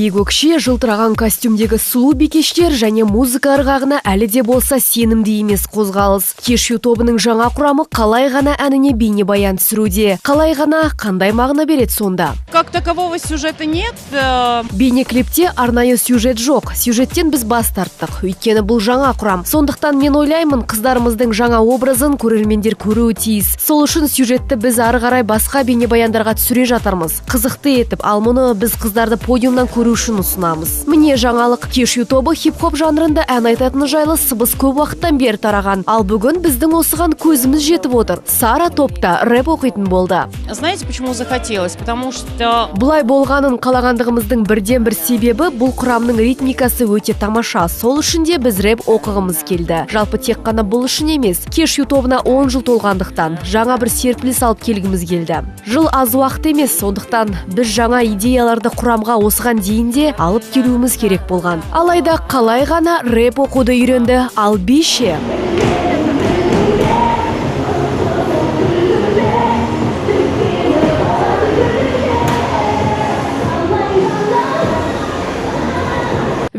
Биік өкше, жылтыраған костюмдегі сұлу бикештер және музыка ырғағына әлі де болса сенімді емес қозғалыс. Кешью тобының жаңа құрамы «Қалай ғана» әніне бейнебаян түсіруде. «Қалай ғана» қандай мағына береді сонда? Как такового сюжета нет. Бейнеклипте арнайы сюжет жоқ. Сюжеттен біз бас тарттық. Өйткені бұл жаңа құрам. Сондықтан мен ойлаймын, қыздарымыздың жаңа образын көрермендер көруі тиіс. Сол үшін сюжетті біз ары қарай басқа бейнебаяндарға түсіре жатармыз. Қызықты етіп, ал мұны біз қыздарды подиумнан көру үшін ұсынамыз. Міне, жаңалық. Кешью тобы хип-хоп жанрында ән айтатыны жайлы сыбыс көп уақыттан бері тараған. Ал бүгін біздің осыған көзіміз жетіп отыр. Сара топта рэп оқитын болды. Знаете, почему захотелось? Потому что Бұлай болғанын қалағандығымыздың бірден бір себебі, бұл құрамның ритмикасы өте тамаша. Сол үшін де біз рэп оқығымыз келді. Жалпы, тек қана бұл үшін емес. Кешью тобына 10 жыл толғандықтан жаңа бір серпіліс алып келгіміз келді. Жыл аз уақыт емес, сондықтан біз жаңа идеяларды құрамға осыған дейін де алып келуіміз керек болған. Алайда қалай ғана рэп оқуды үйренді, ал би ше?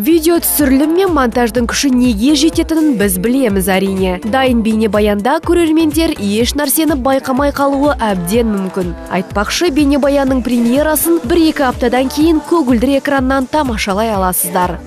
Видео түсірілім мен монтаждың күші неге жететінін біз білеміз, әрине. Дайын бейнебаянда көрермендер еш нәрсені байқамай қалуы әбден мүмкін. Айтпақшы, бейнебаянның премьерасын 1-2 аптадан кейін көгілдір экраннан тамашалай аласыздар.